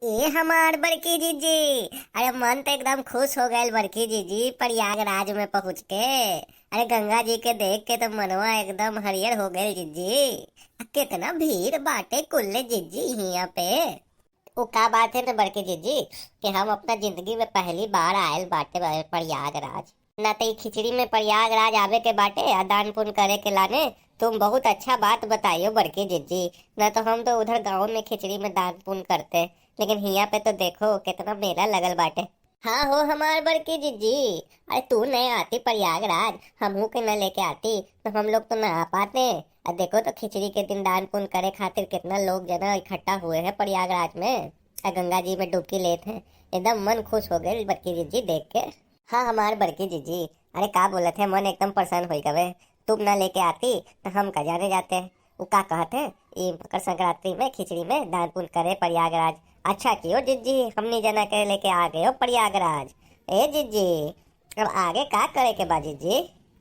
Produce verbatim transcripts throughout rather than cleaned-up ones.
ए हमार बड़की जीजी, अरे मन तो एकदम खुश हो गइल बड़की जीजी, प्रयागराज में पहुँच के। अरे गंगा जी के देख के तो मनवा एकदम हरियर हो गइल जीजी। आ, कितना भीड़ बाटे कुल्ले जीजी हियाँ पे। वो का बात है ना बड़की जीजी कि हम अपना जिंदगी में पहली बार आयल बाटे बा-, प्रयागराज। ना तो ई खिचड़ी में प्रयागराज आवे के बाटे आ दान पुण्य करे के लाने। तुम बहुत अच्छा बात बताइयो बड़की जीजी, ना तो हम तो उधर गाँव में खिचड़ी में दान पुण्य करते, लेकिन हियाँ पे तो देखो कितना मेला लगल बाटे। हाँ हो हमार बड़की जीजी, अरे तू नहीं आती प्रयागराज, हमहू के न लेके आती तो हम लोग तो ना आ पाते। आ देखो तो खिचड़ी के दिन दान पुण्य करे खातिर कितना लोग जना इकट्ठा हुए हैं प्रयागराज में, आ गंगा जी में डुबकी लेत हैं। एकदम मन खुश हो गइल बड़की जीजी देख के। हाँ हमार बड़की जीजी, अरे का बोलत है, मन एकदम प्रसन्न होई गवे। तुम ना लेके आती तो हम का जाने जाते। वो का कहत है, ई मकर संक्रांति में खिचड़ी में दान पुण्य करे प्रयागराज। अच्छा कियो जीजी, हमनी जना के लेके आ गयो प्रयागराज। ए जीजी, अब आगे का करे के बा जीजी?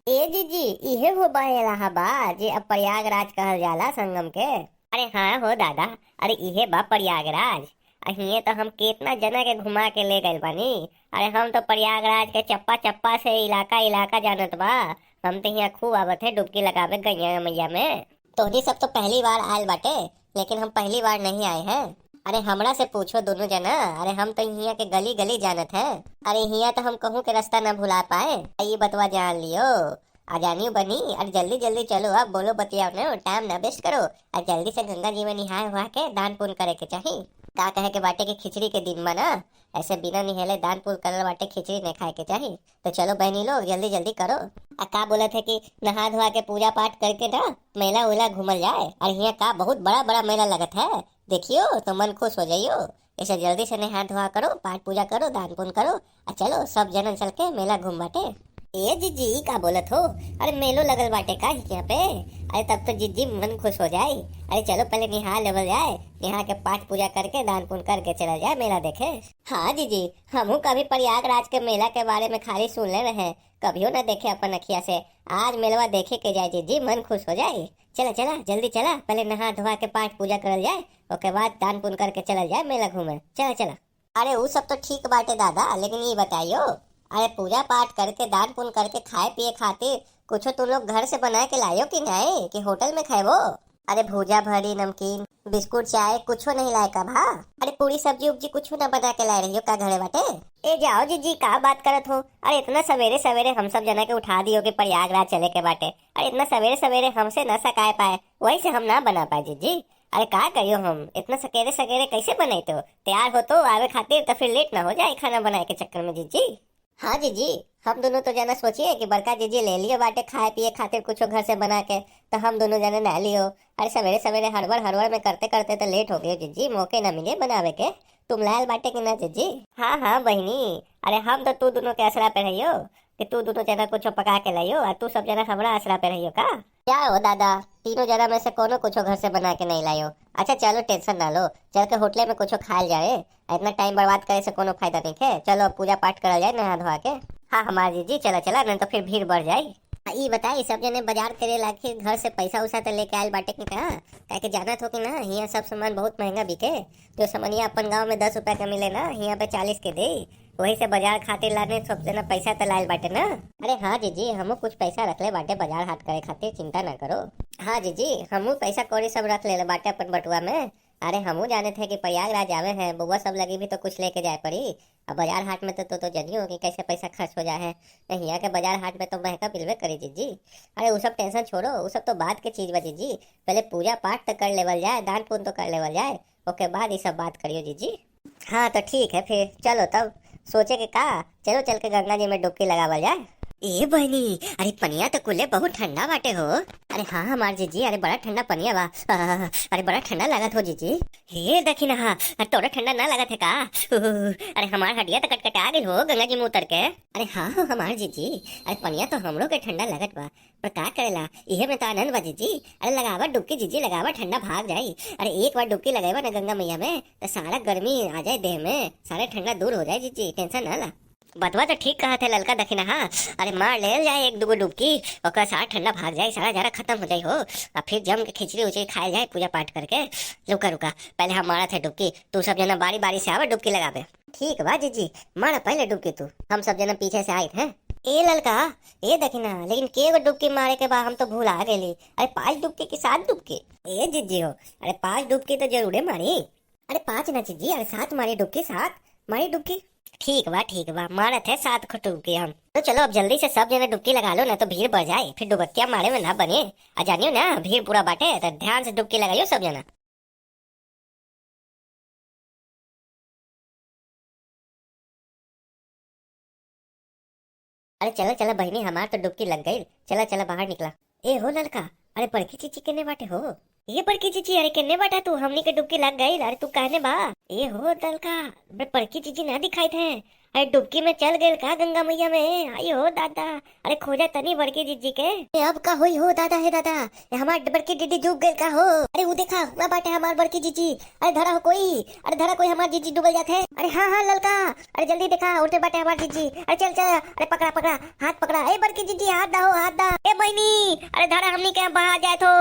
ए जीजी, इहे हो बा इलाहाबाद जे अब प्रयागराज कहल जाला संगम के। अरे हाँ हो दादा, अरे इहे बा प्रयागराज। आ हिये तो हम कितना जना के घुमा के ले गइल बानी। अरे हम तो प्रयागराज के चप्पा चप्पा से इलाका इलाका जानत बा। हम तो हियाँ खूब आवत है डुबकी लगावे गंगा मैया में। तोहनी सब तो पहली बार आयल बाटे, लेकिन हम पहली बार नहीं आए हैं। अरे हमरा से पूछो दोनों जना, अरे हम तो हियाँ के गली गली जानत हैं। अरे हियाँ तो हम कहूँ के रास्ता ना भुला पाए। आ ये बतवा जान लियो। आ जानियो बनी, अरे जल्दी जल्दी चलो, अब बोलो बतियाओ ना, टाइम ना वेस्ट करो। आ जल्दी से गंगा जी में निहाय हुआ के दान पुण्य करे के चाही। का कहे के बाटे कि खिचड़ी के दिन में ना, ऐसे बिना निहले दान पुण्य करल बाटे, खिचड़ी नहीं खाए के चाही। तो चलो बहनी लोग जल्दी जल्दी करो। आ का बोलत है कि नहा धोआ के पूजा पाठ करके ना मेला उला घूमल जाए। अरे हियाँ का बहुत बड़ा बड़ा मेला लगत है, देखियो तो मन खुश हो जाइयो। ऐसे जल्दी से नहा धोआ करो, पाठ पूजा करो, दान पुण्य करो, आ चलो सब जनन चल के मेला घूम बाटे। ए जीजी, ई का बोलत हो? अरे मेलो लगल बाटे का हियाँ पे? अरे तब तो जीजी मन खुश हो जाए। अरे चलो पहले निहा लेवल जाए, निहा के पाठ पूजा करके दान पुण्य करके चला जाए मेला देखे। हाँ जीजी, हमहू कभी प्रयागराज के मेला के बारे में खाली सुन ले रहे, कभियो ना देखे अपन अखिया से। आज मेलवा देखे के जाए जीजी, मन खुश हो जाए। चला चला जल्दी चला, पहले नहा धोआ के पाठ पूजा करल जाए, ओके बाद दान पुण्य करके चलल जाए मेला घूमे। चला चला। अरे उ सब तो ठीक बाटे दादा, लेकिन ई बताइयो, अरे पूजा पाठ करके दान पुण्य करके खाए पिए खातिर कुछो तू लोग घर से बना के लायो कि नहीं, कि होटल में खाएबो? अरे भूजा भरी नमकीन बिस्कुट चाय कुछो नहीं लाए का भा? अरे पूरी सब्जी उब्जी कुछो ना बना के लाए रहियो का घरे बाटे? ए जाओ जीजी, का बात करत हो? अरे इतना सवेरे सवेरे हम सब जना के उठा दियो कि प्रयागराज चले के बाटे। अरे इतना सवेरे सवेरे हमसे ना सकाए पाए, वही से हम ना बना पाए जीजी। अरे का करियो हम, इतना सकेरे सकेरे कैसे बनैतो? तैयार हो तो आवे खातिर, तो फिर लेट ना हो जाए खाना बनाए के चक्कर में जीजी। हाँ जीजी, हम दोनों तो जना सोचिए कि बड़का जीजी ले लियो बाटे खाए पिए खातिर कुछो घर से बना के, तो हम दोनों जने ना लियो। अरे सवेरे सवेरे हड़बड़ हड़बड़ में करते करते तो लेट हो गयो जीजी, मौके ना मिले बनावे के। तुम लायल बाटे कि ना जीजी? हाँ हाँ बहिनी, अरे हम तो तू दोनों के असरा पे रहियो कि तू दोनों जना कुछो पका के लाइयो, और तू सब जना हमरा असरा पे रहियो का? क्या हो दादा, तीनों जना में से कोनो कुछो घर से बना के नहीं लायो? अच्छा चलो टेंशन ना लो, चल के होटले में कुछो खायल जाए। इतना टाइम बर्बाद करे से कोनो फायदा नहीं है। चलो अब पूजा पाठ करल जाए नहा धोआ के। हाँ हमार जीजी, चला चला, नहीं तो फिर भीड़ बढ़ जाए। आ, ई बताई सब जने बाजार करे लागे घर से पैसा उसा तो लेके आयल बाटे कि ना? काहे के जानत हो कि ना, हियाँ सब सामान बहुत महंगा बिके। जो सामानिया अपन गाँव में दस रुपया के मिले ना, हियाँ पे चालीस के दे। वही से बाजार खातिर लाने सब जना पैसा तो लायल बाटे ना। अरे हाँ जीजी, हमहू कुछ पैसा रख ले बाटे बाजार हाट करे खातिर, चिंता ना करो। हाँ जीजी, हमहू पैसा कौड़ी सब रख ले बाटे अपन बटुआ में। अरे हमहू जाने थे कि प्रयागराज आवे हैं, बउआ सब लगी भी तो कुछ लेके जाए पड़ी। अब बाजार हाट में तो, तो, तो जनियो कि कैसे पैसा खर्च हो जाए है। हियाँ के बाजार हाट में तो महंगा मिलबे करी जीजी। अरे उ सब टेंशन छोड़ो, उ सब तो बाद के चीज बा जीजी। पहले पूजा पाठ तो कर लेवल जाए, दान पुण्य तो कर लेवल जाए, ओके बाद ई सब बात करियो जीजी। हाँ तो ठीक है फिर, चलो तब सोचे के का, चलो चल के गंगा जी में डुबकी लगावल जाए। ए बहनी, अरे पनिया तो कुले बहुत ठंडा बाटे हो। अरे हाँ हमार जीजी, अरे बड़ा ठंडा पनिया बा। आह, अरे बड़ा ठंडा लागत हो जीजी। हे देखी ना, हाँ, अरे तोरा ठंडा ना लागत है का? उह, अरे हमार हड्डिया तो कटकटा गई हो गंगा जी में उतर के। अरे हाँ हो हमार जीजी, अरे पनिया तो हमरो के ठंडा लागत बा, पर का करेला, इहे में तो आनंद बा जीजी। अरे लगावा डुबकी जीजी, लगावा, ठंडा भाग जाई। अरे एक बार डुबकी लगेबा ना गंगा मैया में, तो सारा गर्मी आ जाए देह में, सारा ठंडा दूर हो जाए जीजी, टेंशन ना ला। बतवा तो ठीक कहत है ललका दखिना, हाँ। अरे मार लेल जाए एक दुगो डुबकी, ओकर सारा ठंडा भाग जाए, सारा जरा खतम हो जाए हो। आ फिर जम के खिचड़ी उचड़ी खायल जाए पूजा पाठ करके। रुका रुका, पहले हम मारत है डुबकी, तू सब जना बारी बारी से आवे डुबकी लगावे। ठीक बा जीजी, मारा पहले डुबकी तू, हम सब जना पीछे से आइत है। ए ललका, ए दखिना, लेकिन के गो डुबकी मारे के बा, हम तो भुला गइली। अरे पाँच डुबकी कि सात डुबकी? ए जीजी हो, अरे पाँच डुबकी तो जरूरे मारी। अरे पाँच ना जीजी, अरे सात मारी डुबकी, सात मारी डुबकी। ठीक बा, ठीक बा, मारत है सात खो डुबकी हम। तो चलो अब जल्दी से सब जना डुबकी लगा लो, ना तो भीड़ बढ़ जाए, फिर डुबकिया मारे में ना बने। आ जानियो ना, भीड़ पूरा बाटे, तो ध्यान से डुबकी लगाइयो सब जना। अरे चला चला बहिनी, हमार तो डुबकी लग गई। चला चला बाहर निकला। ए हो ललका, अरे बड़की जीजी केने बाटे हो? ये बड़की जीजी, अरे केने बाटा तू? हमनी के डुबकी लग गई। अरे तू कहने बा? ए हो ललका, अरे बड़की जीजी ना दिखाई थे। अरे डुबकी में चल गइल का गंगा मैया में? आई हो दादा, अरे खोजा तनी बड़की जीजी के। ए अब का होई हो दादा, हे दादा, ए हमार बड़की दीदी डूब गइल का हो? अरे उ देखा, हुआ बाटे हमार बड़की जीजी। अरे धरा हो कोई, अरे धरा कोई, हमार जीजी डूबल जात है। अरे हाँ हाँ ललका, अरे जल्दी देखा, उठे बाटे हमार जीजी। अरे चल चल, अरे पकड़ा पकड़ा, हाथ पकड़ा। ए बड़की जीजी, हाथ दा हो, हाथ दा। ए बहिनी, अरे धरा हमनी के, हम बाहर जाए थो।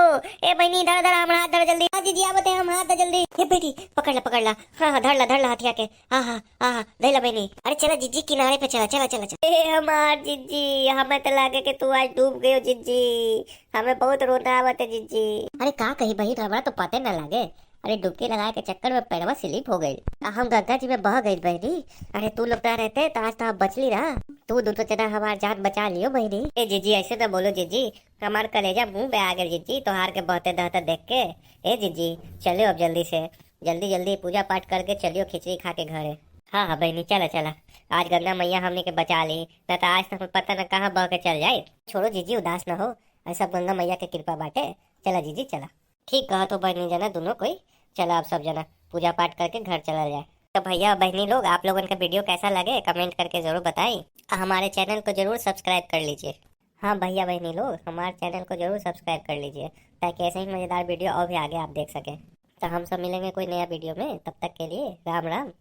ए बहिनी, धरा धरा, हमार हाथ धरा जल्दी। हाँ जीजी, आवत है, हम हाथ दा जल्दी। ए बेटी, पकड़ ला पकड़ ला। हाँ हाँ, धर ला धर ला हथिया के। हाँ हाँ हाँ हाँ, धइला बहिनी। अरे चला जीजी, किनारे पे चला, चला चला चला। ए हमार जीजी, हमें तो लागे कि तू आज डूब गयो जीजी। हमें बहुत रोना आवत है जीजी। अरे का कही बहिन, हमरा तो पते ना लागे। अरे डुबकी लगाए के चक्कर में पैरवा स्लिप हो गइल, आ हम गंगा जी में बह गइल बहिनी। अरे तू लोग ना रहते तो आज तो हम बचली रहा। तू दोनों जना हमार जान बचा लियो बहिनी। ए जीजी, ऐसे ना बोलो जीजी, हमार कलेजा मुंह पे आ गइल जीजी, तोहार के बहते दहते देख के। ए जीजी, चलियो अब जल्दी से, जल्दी जल्दी पूजा पाठ करके चलियो, खिचड़ी खा के घरे। हाँ हाँ बहिनी, चला चला, आज गंगा मैया हमनी के बचा ली, ना तो आज तो हमें पता ना कहाँ बह के चल जाए। छोड़ो जीजी, उदास ना हो, अरे सब गंगा मैया के कृपा बाटे। चला जीजी चला। ठीक कहा तो बहिनी जना दोनों कोई, चला अब सब जना पूजा पाठ करके घर चला जाए। तो भैया बहिनी लोग, आप लोगन का वीडियो कैसा लगे कमेंट करके जरूर बताई, आ हमारे चैनल को जरूर सब्सक्राइब कर लीजिए। हाँ भैया बहिनी लोग, हमारे चैनल को जरूर सब्सक्राइब कर लीजिए, ताकि ऐसे ही मज़ेदार वीडियो और भी आगे आप देख सकें। तो हम सब मिलेंगे कोई नया वीडियो में, तब तक के लिए राम राम,